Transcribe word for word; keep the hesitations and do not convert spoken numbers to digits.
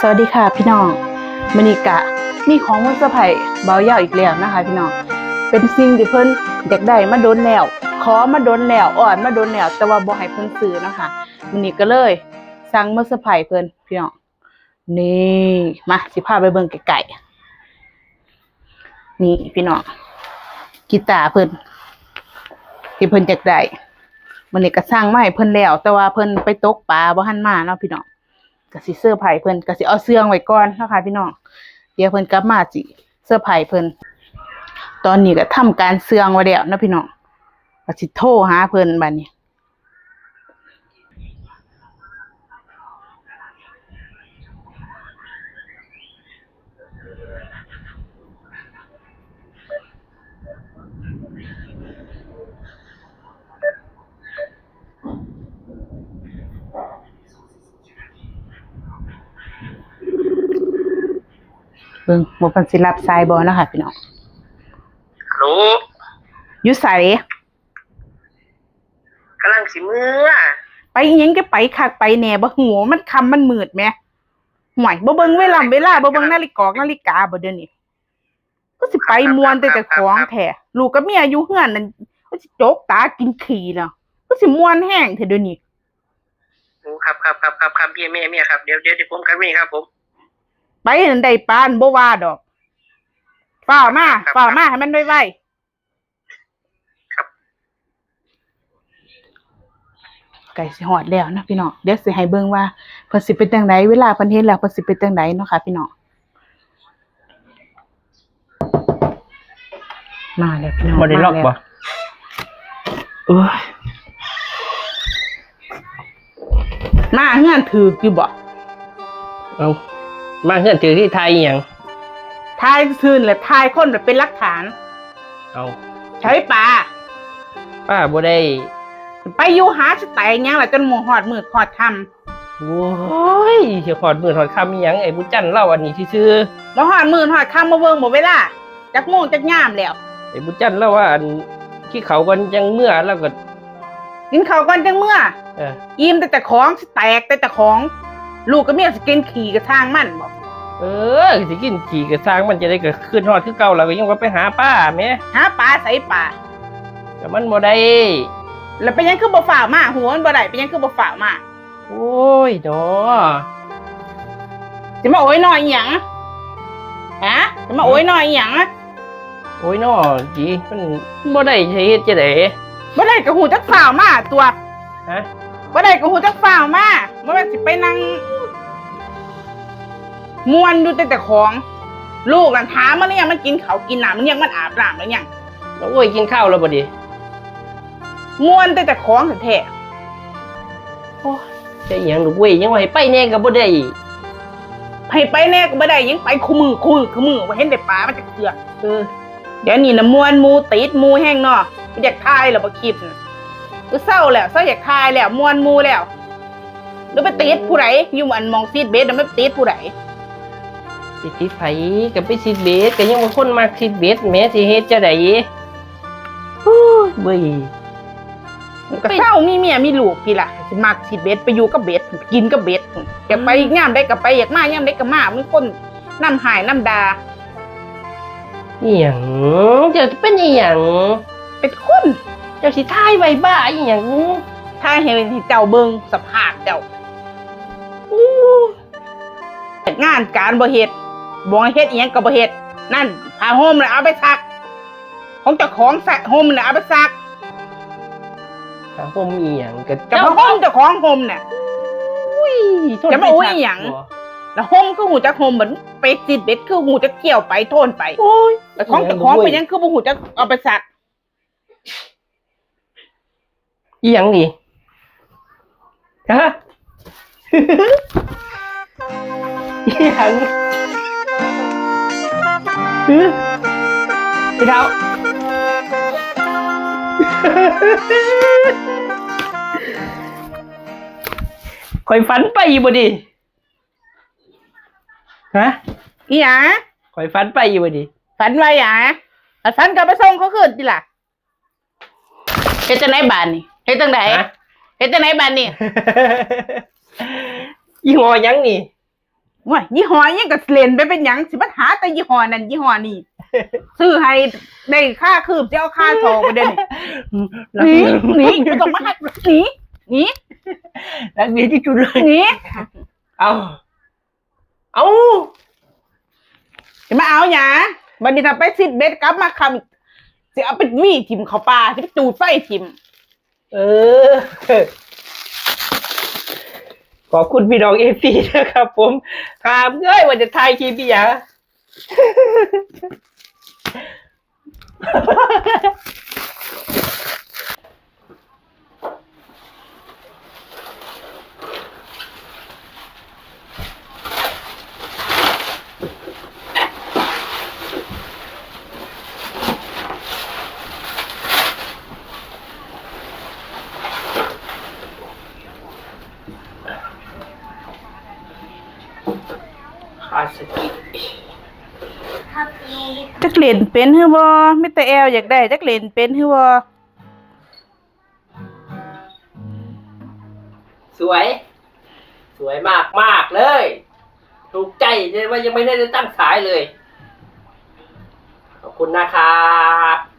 สวัสดีค่ะพี่น้อง มื้อนี้กะมีของมาเซอร์ไพรส์บ่าวยาวอีกแล้วนะคะพี่น้อง เป็นสิ่งที่เพิ่นอยากได้มาโดนแล้ว ขอมาโดนแล้ว อ้อนมาโดนแล้ว แต่ว่าบ่ให้เพิ่นซื้อเนาะค่ะ มื้อนี้ก็เลยสั่งมาเซอร์ไพรส์เพิ่นพี่น้อง นี่ มา สิพาไปเบิ่งใกล้ๆ นี่พี่น้อง กีตาร์เพิ่น ที่เพิ่นอยากได้ มื้อนี้ก็สั่งมาให้เพิ่นแล้ว แต่ว่าเพิ่นไปตกปลาบ่ทันมาเนาะพี่น้อง ก็สิเซอร์ไพรส์เพิ่น ก็สิเอาเสื่องไว้ก่อนเนาะค่ะพี่น้อง เดี๋ยวเพิ่นกลับมาสิเซอร์ไพรส์เพิ่น ตอนนี้ก็ทำการเสื่องไว้แล้วเนาะพี่น้อง ก็สิโทรหาเพิ่นบัดนี้ เบิ่งว่าเพิ่นสิรับสายบ่เนาะค่ะพี่น้อง ฮัลโหล อยู่ไส กำลังสิเมือ ไปอิหยังจะไปคักไปแน่ บ่ฮู้ว่ามันค่ำมันมืดแหม ห่วย บ่เบิ่งเวลา เวลา บ่เบิ่งนาฬิกา นาฬิกาบ่เดี๋ยวนี้ ก็สิไปม่วนแต่เจ้าของแท้ ลูกกับเมียอยู่เฮือนนั่น ก็สิจกตากินขี้แล้ว ก็สิม่วนแฮงแท้เดี๋ยวนี้ โอ้ ครับ ครับ ครับ ครับ ครับ เมีย เมีย เมียครับ เดี๋ยว เดี๋ยว เดี๋ยวผมกลับเองครับผม ไปนั่นได้ปานบ่ว่าดอก ฟ้าวมา ครับ ฟ้าวมา ครับ ให้มันไวๆ ครับ ใกล้สิฮอดแล้วนะพี่น้อง เดี๋ยวสิให้เบิ่งว่าเพิ่นสิเป็นจั่งใด เวลาเพิ่นเห็นแล้วเพิ่นสิเป็นจั่งใดเนาะค่ะพี่น้อง มาแล้วพี่น้อง บ่ได้ล็อก มาแล้ว บ่ โอ้ย มาเฮือนถืกอยู่บ่ เอ้า มาเฮือนถืกที่ถ่ายอีหยัง ถ่ายซื่อๆ แหละ ถ่ายคนแบบเป็นหลักฐาน เอ้า ใช้ปลา ป้าบ่ได้ ไปอยู่หาสไตล์หยังล่ะ จนหมู่ฮอดมืดฮอดค่ำ โอ้ย สิฮอดมืดฮอดค่ำอีหยัง ไอ้บุญจันทร์เล่าอันนี้ซื่อๆ บ่ฮอดมืดฮอดค่ำ มาเบิ่งบ่เวลา จักโมงจักยามแล้ว ไอ้บุญจันทร์เล่าว่าอัน กินข้าวก่อนจังเมือ แล้วก็ กินข้าวก่อนจังเมือ เออ อิ่มแต่เจ้าของ สิแตกแต่เจ้าของ ลูกกับเมียสิกินขี้ก็ช่างมันบ่ เออ สิกินขี้ก็ช่างมัน จะได้ก็คืนฮอดคือเก่า แล้วก็ยังว่าไปหาปลาแหม หาปลาใส่ปลา ก็มันบ่ได้ แล้วเป็นหยังคือบ่ฟ้าวมา ฮู้มันบ่ได้ เป็นหยังคือบ่ฟ้าวมา โอ้ยดอ สิมาโอ้ยน้อยอีหยัง ฮะ สิมาโอ้ยน้อยอีหยัง โอ้ยน้อ จี มันบ่ได้สิเฮ็ดจั่งใด บ่ได้ก็ฮู้จักฟ้าวมาตัว ฮะ บ่ได้ก็ฮู้จักฟ้าวมา บ่แม่นสิไปนั่งม่วนอยู่แต่เจ้าของ ลูกนั่นถามมันหรือยัง มันกินข้าวกินน้ำมันยัง มันอาบน้ำแล้วยัง แล้วโอ้ย กินข้าวแล้วบ่ดิ ม่วนแต่เจ้าของแท้ๆ โอ้ย จะอีหยังลูกเว้ย ยังว่าให้ไปแหน่ก็บ่ได้ ให้ไปแหน่ก็บ่ได้ ยังไปคู่มื้อ คู่มื้อ คู่มื้อ บ่เห็นได้ปลามาจักเทื่อ เออ เดี๋ยวนี้นะม่วนหมู่ติดหมู่แฮงเนาะ อยากถ่ายแล้วบ่คลิปน่ะ ก็เซาแล้ว เซาอยากถ่ายแล้ว ม่วนหมู่แล้ว หรือไปติดผู้ใด อยู่อันหม่องซีดเบสน่ะ มันไปติดผู้ใด สิติดไผ ก็ไปซีดเบส ก็ยังว่าคนมักซีดเบสแหม สิเฮ็ดจั่งใด ฮู้ย เบิ่ย ก็เซามีเมียมีลูกพี่ล่ะ สิมักซีดเบส ไปอยู่กับเบส กินกับเบส อยากไปยามใดก็ไป อยากมายามใดก็มา มีคนนำฮ้ายนำด่า อีหยัง เจ้าเป็นอีหยัง เป็นคน เจ้าสิถ่ายไว้บ้าอีหยัง ถ่ายให้เจ้าเบิ่งสภาพเจ้า อู้ งานการบ่เฮ็ด บอกให้เฮ็ดอีหยังก็บ่เฮ็ด นั่น ผ้าห่มน่ะเอาไปซัก ของเจ้าของซัก ห่มน่ะเอาไปซัก ผ้าห่มอีหยัง ก็ กับผ้าห่มเจ้าของห่มน่ะ อุ้ย ทน จะมาอุ้ย ไปซัก อีหยัง บ่ แล้วห่มคือฮู้จักห่ม บัดไปซีดเบสคือฮู้จักเกี่ยวไปโทนไป โอ้ย แล้วของเจ้าของ อีหยัง เป็นหยังคือบ่ฮู้จักเอาไปซัก อีหยังนี่ ฮะ อีหยัง ฮะ พี่เฒ่า ข่อยฝันไปอยู่บ่ดิ ฮะ อีหยัง ข่อยฝันไปอยู่บ่ดิ ฝันว่าหยัง ถ้าฝันก็ไปส่งเขาคืนติล่ะ เฮ็ดจั่งใดบาดนี้ เฮ็ดจั่งใด ฮะ เฮ็ดจั่งใดบาดนี้ ยี่ห้อหยังนี่ ว้ย ยี่ห้อหยังก็เล่นไปเป็นหยัง สิมาหาแต่ยี่ห้อนั่นยี่ห้อนี่ ซื้อให้ได้ค่าคืบ สิเอาค่าทองไปเด้อนี่ หนี หนี บ่ต้องมาหา หนี หนี รักเมียที่สุดเลย หนี เอาเอา สิมาเอาหยัง บัดนี้ถ้าไปซิดเบ็ดกลับมาค่ำ สิเอาไปหวีถิ่มเข้าป่า สิไปจูดไฟถิ่ม เออ ขอบคุณพี่น้องเอฟซีนะครับผม ถามเอ้ยว่าจะถ่ายคลิปอีหยัง จักเล่นเป็นหรือบ่ มีแต่แอลอยากได้ จักเล่นเป็นหรือบ่ สวย สวยมากมากๆเลย ถูกใจเลยว่ายังไม่ได้ตั้งสายเลย ขอบคุณนะครับ